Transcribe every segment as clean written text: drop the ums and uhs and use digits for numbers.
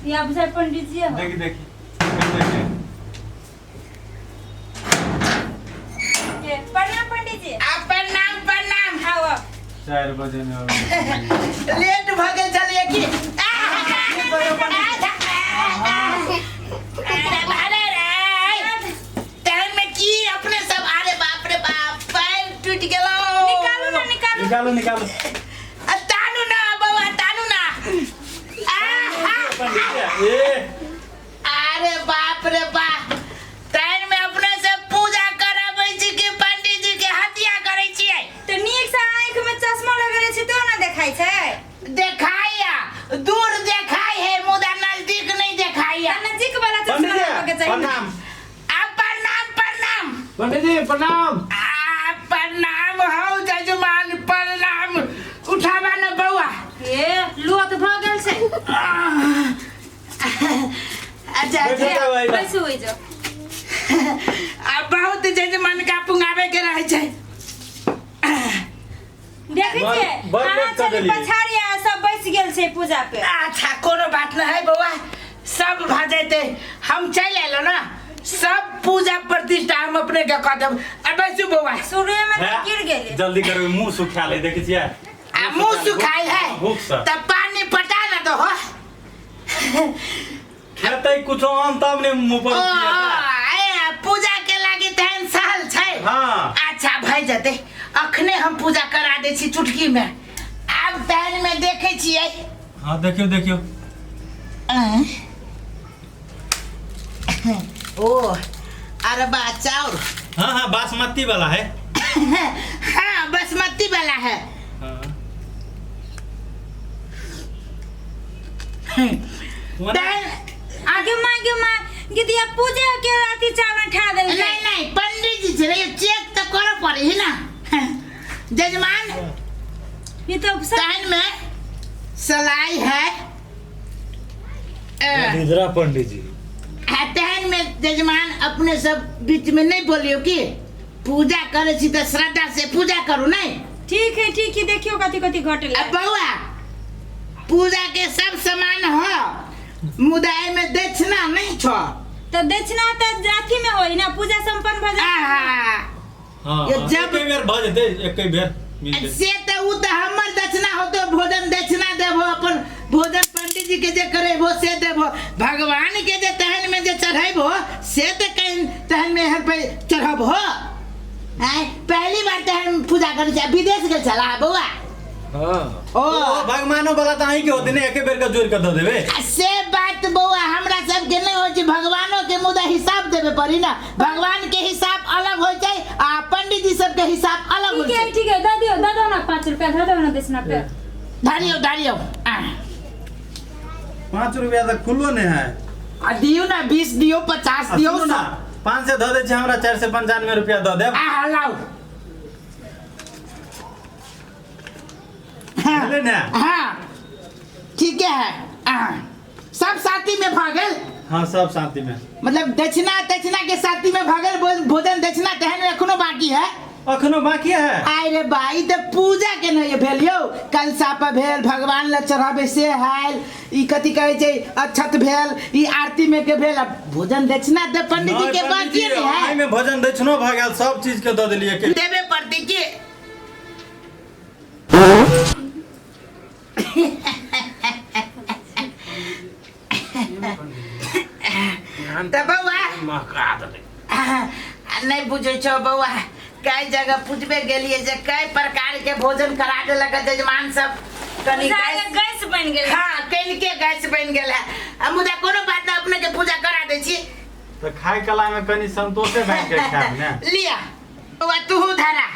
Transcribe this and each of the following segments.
या बुझाइ पंडित जी हो। देखी देखी देखी। के, प्रणाम पंडित जी। आ प्रणाम प्रणाम। आओ आओ। 4 बजे में आबै। लेट भऽ गेल छलियै की? अरे रे, तहन में की अपने सब, अरे बाप रे बाप, पैर टूटि गेलो। निकालू ना, निकालू। निकालू निकालू। आ, तानू ना बौआ, तानू ना। आहा! पंडित जी, ए अरे बाप रे बाप, तहन में अपने से पूजा कराबै छी कि पंडित जी के हत्या करै छियै? तऽ नीक से आँखि में चश्मा लगेले छी तो ना देखाइ छै। देखाइया, दूर देखाइ है, मुदा नजदीक नहीं देखाइया। तऽ नजदीक वाला चश्मा पंडित जी लगाबऽ के चाही। प्रणाम। आ प्रणाम प्रणाम। पंडित जी प्रणाम। आ प्रणाम हौ जजमान, प्रणाम। उठाबा न बौआ। ए लोथ भऽ गेल छै। अच्छा। बैठो अच्छा। तऽ भाई। बैसू होइ जाउ। आ बहुत जजमान का पुंगावे के रहै छै। देखै बड़- छियै, बड़ अहाँ लेट कऽ छली देलियै। पछाड़ी आ सब बैस गेल छै पूजा पे। अच्छा, कोनो बात नहीं है बौआ, सब भऽ जेतै। हम चलि एलहुँ ने, सब पूजा प्रतिष्ठा हम अपने के कऽ देब। आ बैसू बौआ। शुरुए में तऽ हैं? गिर गेलै। जल्दी करू, मुंह सुखा ले, देखै छियै। आ मुंह सुखाइ है? भूख से। तऽ पानी पटा न दहो। खेतै कुछो आम तब ने मुंह पर ओ उठिएतै। ए, पूजा के लागी तेहन सहल छै? हाँ। अच्छा, भए जेतै, अखने हम पूजा करा दै छी चुटकी में। आब तहन में देखै छियै। हाँ, देखियो देखियो। आँय। ओ अरबा चाउर। हाँ हाँ, बासमती वाला है। हाँ, बासमती वाला है। हाँ। तहन आगे माँ, गे माँ, गीतिया पूजा के राती चावल ठा देल। नहीं नहीं, पंडित जी छै, चेक तऽ करऽ पड़े है ना जजमान। ई तो सब तहन में सलाई है इधरा पंडित जी। आ तहन में जजमान अपने सब बीच में नहीं बोलियो कि पूजा करे छी तऽ श्रद्धा से पूजा करू नहीं। ठीक है, ठीक है। देखियो कथी कथी घटल। आ बौआ, पूजा के सब सामान हो, मुदा एहिमे दक्षिणा नहीं छो। तो दक्षिणा तऽ अथी में होई ना, पूजा संपन्न भऽ जाए। आहा। हाँ। ये हाँ, जब- एके बेर भऽ जेतै, एके बेर मिल जेतै। से तऽ उ तऽ हमर दक्षिणा होतो, भोजन दक्षिणा देबो, अपन भोजन पंडित जी के जे करेबो से देबो, भगवान के जे तहन में जे चढ़ेबो से तऽ कहीं तहन में एहन पे चढ़बो। आँय, पहली बार तहन पूजा करै छै, विदेश गेल छला बौआ? हाँ। ओ। ओ भगवानो वाला तऽ अहीं के होतै ने, एके बेर के जोड़ के दऽ देबै। आ से बात बौआ हमरा सबके नहीं होइ छै, भगवानो के मुदा हिसाब देबे पड़ी ना। भगवान के हिसाब अलग होइ छै आ पंडित जी सबके हिसाब अलग होइ ठीक है। छै। ठीक है, दऽ दियौ, दऽ दो ना, 5 रुपया दऽ दो ना दक्षिणा पे। धरियौ धरियौ आ। 5 रुपया तऽ खुल्लो नहि है। आ दियौ ना, 20 दियौ, 50 आ दियौ। सुनू ना, 500 दऽ दै छी, हमरा 495 रुपया दऽ देब। आ लाउ। भेलै ने? हाँ, ठीके है। आ, सब साथी में भऽ गेल। हाँ, सब शांति में। मतलब दक्षिणा दक्षिणा के साथी में भऽ गेल, भोजन दक्षिणा तेहन एखनो बाकी है। अखनो बाकी है? आय रे बाई, तऽ पूजा के नहीं भेल यौ। कलशा पर भेल, भगवान लए चढ़ाबे से आयल, ई कथी कहै छै, अक्षत भेल, ई आरती में के भेल, अब भोजन दक्षिणा तऽ पंडित जी के नहि, बाकी पंडित जी, नहीं है। एहिमे भोजन दक्षिणो भऽ गेल, सब चीज के दऽ देलियै के। देबे पड़तै की? तऽ बौआ नहि बुझै छौ बौआ, कई जगह पूछबे गेलियै जे कई प्रकार के भोजन करा देलक है जजमान सब, कनि गैस गैस बनि गेल। हाँ, कनिके गैस बनि गेल है। आ मुदा कोनो बात नहि, अपने के पूजा करा दै छी। तऽ खाय कला में कनि संतोषे भए के खायब ने। लिया बौआ, तूहू धरा।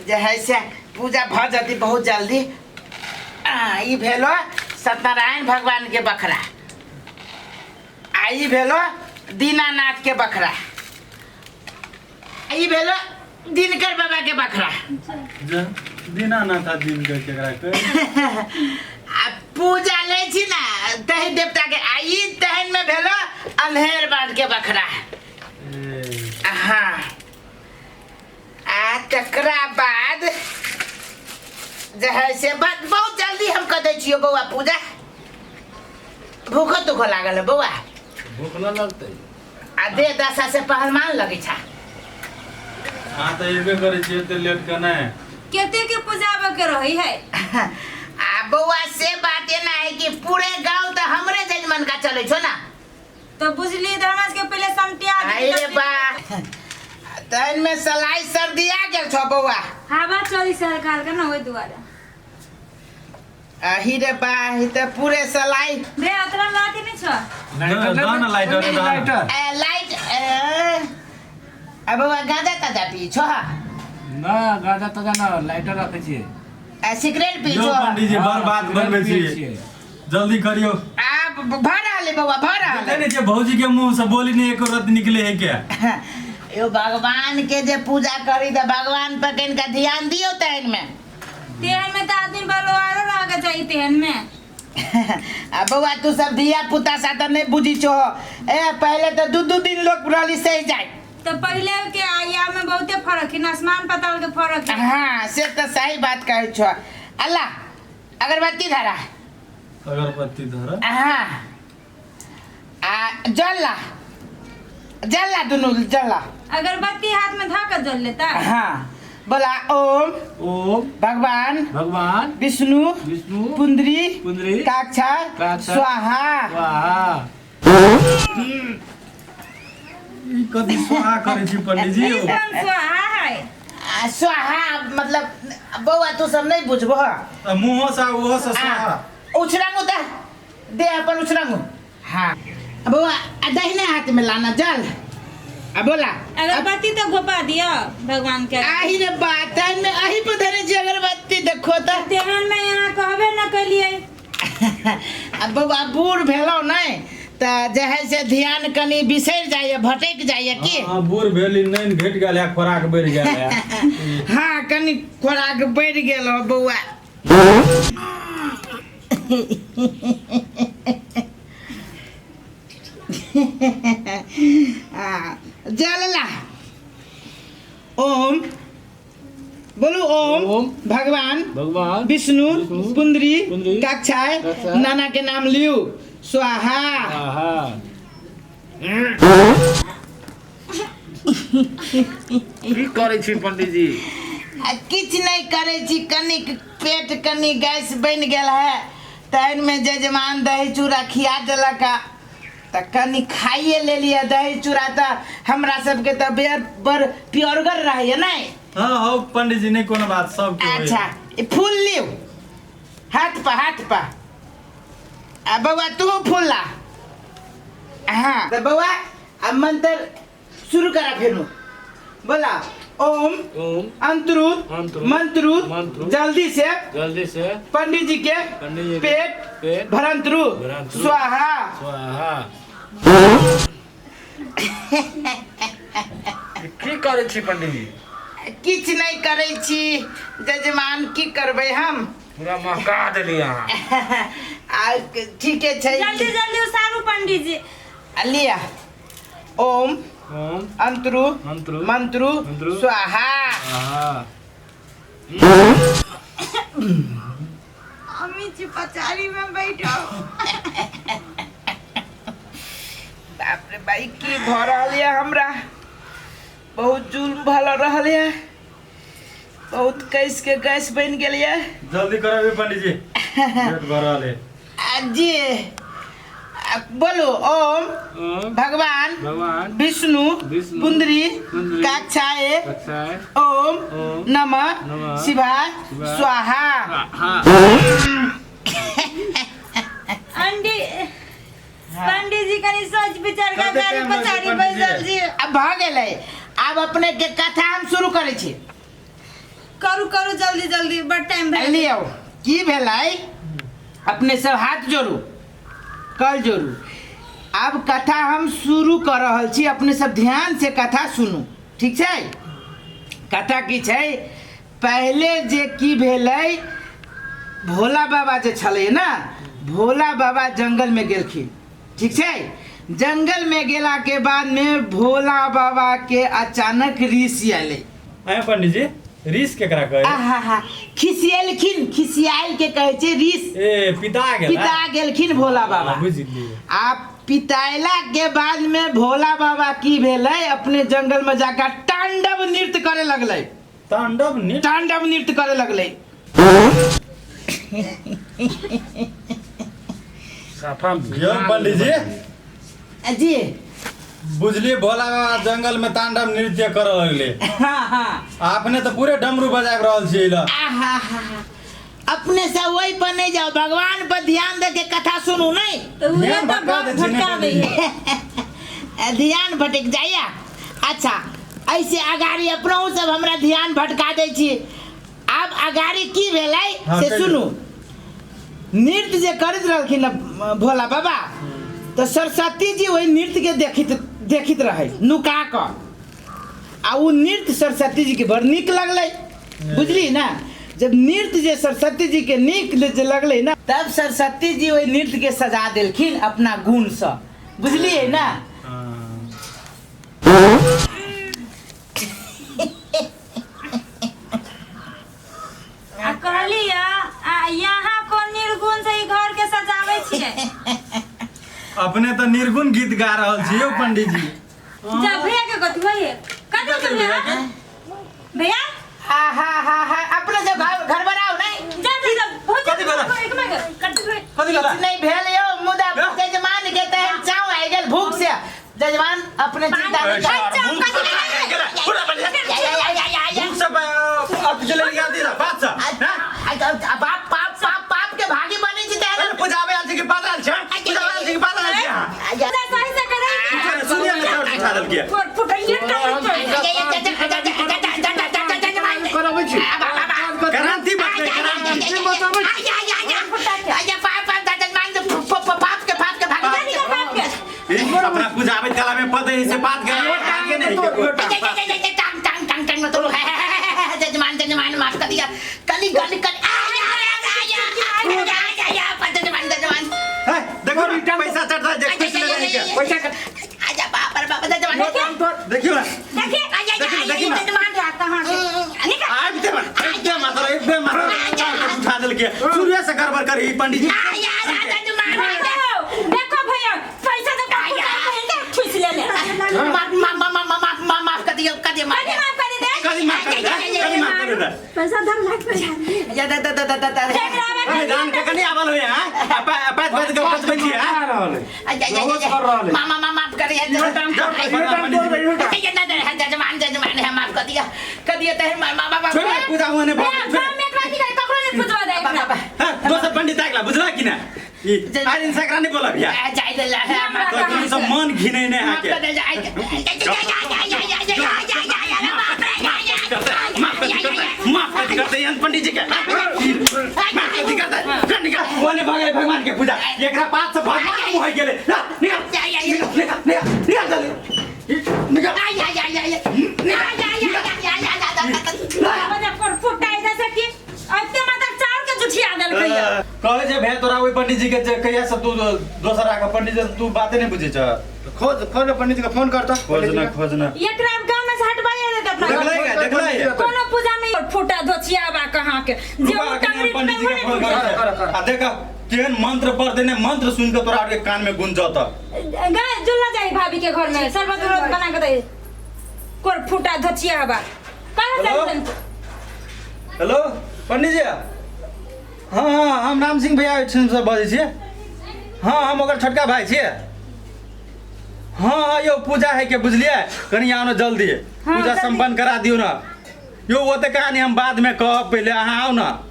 जे है से पूजा भऽ जती बहुत जल्दी। आ, ई भेलो सत्यनारायण भगवान के बखरा, आ ई भेलो दीनानाथ के बखरा, आ ई भेलो दिनकर बाबा के बखरा। दीनानाथ आ दिनकर केकरा कहै? आ पूजा लै छी ने तही देवता के। आ ई तहन में भेलो अन्हेर बाट के बखरा। ए, हाँ, आ तकरा बाद जे है से बहुत जल्दी हम कऽ दै छियौ बौआ पूजा। भूखो तुखो लागल है बौआ? भूख न लगतै। आ देह दशा से पहलवान लगै छा। अहाँ तऽ एबे करै छियै एते लेट के नहि। केते के पूजाबे के रही है? आ बौआ से बात एना है कि पूरे गांव तऽ हमरे जजमान का चलै छो ना। तो बुझली तऽ हमरा सबके पहिले समटिया आई रे बा, तहन में सलाई सर्दी आ गेल छो बौआ। हवा चली से हल्का हल्का ना, ओहि दुआरे। अही रे बा, ई तऽ पूरे सलाई। रे अतरा लाठी नहीं छो? लाइटर। दऽ ने लाइटर, दऽ ने। लाइटर। ए, लाइट ए, आ बौआ गांजा ताजा पी छो? ना, गाजा ताजा ना, लाइटर रखै छियै। ए, सिगरेट पी यौ छो? पंडीजी, बड़ बात सिगरेट बनबै पियै छी। छियै। जल्दी करियौ। आ भऽ रहल है बौआ, भऽ रहल देखै है। नहि छियै भौजी के मुंह से बोली नहि एको रत निकले है क्या? यो भगवान के जे पूजा करी तऽ भगवान पर कनिका ध्यान दियौ तहन में। तेहन में तऽ आदमी बलवारो रह के चाहिए तेहन में। आ बौआ तू सब धिया पुता सा तऽ नहि बुझी छो। ए पहले तऽ दू दू दिन लोग रहली सही जाय। तो पहले के आया में बहुते फर्क है, आसमान पाताल के फर्क है। हाँ से तऽ सही बात कहै छो। अल्लाह अगरबत्ती धरा। अगरबत्ती धर। हाँ आ जल ला, जल ला, दुनू जल ला। अगरबत्ती हाथ में धा के जल लेता। हाँ बोला ओम। ओम। भगवान। भगवान। विष्णु। विष्णु। पुंदरी। पुंदरी। काक्षा। काक्षा। स्वाहा। स्वाहा। ई कथी स्वाहा करै छी पंडीजी यौ? ई कौन स्वाहा है? आ, स्वाहा मतलब बौआ तू सब नहीं बुझबो। तऽ मुँहो से ओहो से स्वाहा। उछरंगू तऽ दे अपन उछरंगू। हाँ बौआ आ दाहिने हाथ में लाना जल आ बोला। अगरबत्ती तो घोपा दिया भगवान के। आही रे बात में आही पर धरे छी अगरबत्ती देखो तऽ। तेहन में यहाँ कहबे न कलिए। आ बौआ बूढ़ भेलौ नहीं तऽ जे है से ध्यान कनि बिसरि जाइए, भटकि जाइए की। हाँ बूढ़ भेल ई नैन घटि गेल है, खोराक बढ़ि गेल है। हाँ कनि खोराक बढ़ि गेल हो बौआ। आ, जल ला। ओम बोलू ओम। ओम। भगवान। भगवान। विष्णु। विष्णु, पुंदरी। पुंदरी, काक्षाय। काक्षाय, नाना के नाम लियू स्वाहा। स्वाहा। की करै छी पंडीजी? आ किछु नहि करै छी, कनिक पेट कनि गैस बनि गेल है तहन में जजमान दही चूड़ा खिया देलक आ तऽ कनि खाइए लेलियै दही चूड़ा। तऽ हमरा सबके तऽ बेर बड़ प्योरगर रहैए नहि? हाँ हौ पंडीजी, नहि कोनो बात, सबके होइए। अच्छा ई फूल लियौ हाथ पर, हाथ पर। आ बौआ तू फूल ला। हाँ तऽ बौआ अब मंत्र शुरू करा फेरू। बोला ओम। ओम। अंतरु। अंतरु, मंत्रु। मंत्रु, जल्दी से। जल्दी से। पंडित जी के। पंडित जी के पेट। पेट भरंतरु। भरंतरु, स्वाहा। स्वाहा। की करै छी पंडीजी? किछु नहि करै छी जजमान, की करबै हम? पूरा महका देली अहाँ। आ ठीके छै। जल्दी जल्दी उसारू पंडित जी। आ लिअ ओम। ओम। अंतरु। अंतरु, मंत्रु। मंत्रु, स्वाहा। स्वाहा। अम्मी जी पचारी में बैठो। बाप रे भाई, की भऽ रहल यऽ हमरा? बहुत जुल्म भऽ रहल यऽ, बहुत कैस के गैस बनि गेल यऽ। जल्दी करबै पंडीजी, पेट भऽ रहल है। आ जी आ बोलू ओम। ओम। भगवान। भगवान। विष्णु। विष्णु, पुंदरी। पुंदरी, काक्षाय। कक्षाय। ओम। ओम नमः। नमः शिवाय। शिवाय। स्वाहा। स्वाहा। अंडी पंडित जी कनी सोच विचार के कते गाड़ी टाइम लगतै पचारी पंडित जी? बैसल छी। आब भऽ गेलै, आब अपने के कथा हम शुरू करै छी। करू करू जल्दी जल्दी, बड़ टाइम भेल। लियौ की भेलै, अपने सब हाथ जोड़ू, कल जोड़ू। आब कथा हम शुरू कऽ रहल छी, अपने सब ध्यान से कथा सुनू, ठीक छै? कथा की छै, पहिले जे की भेलै, भोला बाबा जे छलै ने, भोला बाबा जंगलमे गेलखिन, ठीक छै? जंगलमे गेलाके बादमे भोला बाबाके अचानक ऋषि अयलै। आय पंडीजी, रिस केकरा कहै आहा खिसियलखिन, खिसियाइल के कहै छै रिस। ए पिता गेल। पिता गेलखिन भोला बाबा। बुझि गेलियै। आ पितायला के बाद में भोला बाबा की भेलै, अपने जंगल में जाकर तांडव नृत्य करे लगलै। तांडव नृत्य? तांडव नृत्य करे लगलै। साफा यौ पंडीजी। जी। बुझलिए भोला बाबा जंगल में तांडव नृत्य करऽ लगले। हाँ हाँ। अपने तऽ पूरे डमरू बजा रहल छियै ल। आहा हा हा, अपने से वही पर नहीं जाओ, भगवान पर ध्यान दे के कथा सुनू। नहीं तऽ उहे ध्यान तऽ भटका दै छै ने भटका दै है। ध्यान भटक जाइया। अच्छा ऐसे अगाड़ी अपनहु सब हमरा ध्यान भटका दै छी। आब अगाड़ी की भेलै हाँ, से कहियौ। सुनू। नृत्य जे करैत रहलखिन भोला बाबा, तऽ सरस्वती जी ओहि नृत्य के देखित देखित रहै नुका कऽ, आ ओ नृत्य सरस्वती जी के बड़ नीक लगलै, बुझली ना। जब नृत्य जे सरस्वती जी के नीक जे लगलै ना, तब सरस्वती जी ओहि नृत्य के सजा देलखिन अपना गुणसँ, बुझलियै ना। आ कहली आ यहाँ कोन निर्गुण से ई घर के सजाबै छियै? अपने तऽ निर्गुण गीत गा रहल छी यौ पंडीजी। जा भैया के कथी भैया कथी कथी भैया भैया के? भैया हा हा हा हा, अपने सब घर घर बनाओ नहीं। जा जा जा भौजी, कथी भेलै? एक मिनट, कथी भेलै? कथी भेलै? किछु नहीं भेल यौ, मुदा या? जजमान के तहन चाव आइ गेल भूख से। जजमान अपने चिंता नहीं कर। अच्छा, कथी भेलै? पूरा बढ़िया। या, या, या, या, या, या। भूख से अब चले निकाल दी बात से हैं? आ, बाप पाप पाप पाप के भागी बनै छी तहन। अरे पूजाबे आयल छी कि पागल आयल छी? पूजाबे आयल छी कि पागल आयल छी अहाँ? जा सही से करै सुनिए सुनिए ने चाउर उठा देलकै। पर फुटैये टंगै छै। करबै छी। क्रांति बचलै क्रांति। बाप के अपना पूजाबे कला में पद है से बात कर आगे नहीं है, देखो ना, पैसा चढ़ रहा है देख खुश लग रही है पैसा देखियो ना देखिए देखियो ना जा कहाँ से निकल। आबि दे आबि दे मात्र एक बे मात्र उठा देलकै सूर्य से गड़बड़ करी पंडित जी। देखो देखो भैया पैसा तो ठुस ले ले। माफ कर दियो, कर दियो, कथी माफ कर दे? कदी माफ कर दे, कदी माफ कर दे। पैसा धर लाख पैसा अरे जान के कनी आवल होय हां पाँच पाँच के बचबै छी हां। आ रहल है। बहुत कर रहल है। मामा माफ कर इहो टांग तोड़, इहो टांग तोड़, इहो टांग। जजमान जजमान है माफ कर दिया, कर दिया तहन मामा बाबा। छोड़ पूजा हुआ ने भैया गाँव में एकरा की ककरो नहीं पूछवा दे एकरा। हां दोसर पंडित आगला बुझला कि ना ई आर इंस्टाग्राम नहीं बोला भैया। जाय दे ला माफ तो तुम सब मन घिने ने माफ आके कर दे। माफ कर करते माफ कर करते यन पंडित जी के माफ कर करते कर निकाल ओने भगले भगवान के पूजा एकरा पात से भगवान मुह गेले। निकाल निकाल निकाल निकाल निकाल जल्दी निकाल। बजा पर फुटाई दे सकी एते मतलब चाउर के जुठिया देलकै। कहे जे भे तोरा ओहि पंडित जी के जे कहिया से तू दोसर आके पंडित जी से तू बाते नहीं बुझे छ। खोज खोज पंडित जी के फोन कर तो। खोजना खोजना एकरा गाँव में से हटवाइए देते अपना गाँव। देखलै है देखलै है कोनो पूजा में फूटा धोचिया बा कहाँ के जे रुका, उ अखनी टंगरी हम पंडित जी के फोन पे कर कर, कर। आ देख केहन मंत्र पढ़ देने मंत्र सुन के तोरा आर के कान में गुंजत। गाय जुल्ला जाई भाभी के घर में शरबत उरबत बना के दे कोर फूटा धोचिया बा कहाँ हेलो? जाई? हेलो पंडित जी। हाँ हाँ हम राम सिंह भैया ओहिठामसँ बजै छियै। हाँ हम ओकर छोटका भाई छियै। हाँ हाँ यौ पूजा है के बुझलियै, कनि आउ ने जल्दी हाँ, पूजा जल्दी। संपन्न करा दियौ ने यौ। ओते कहानी हम बादमे कहब, पहिले अहाँ आउ ने।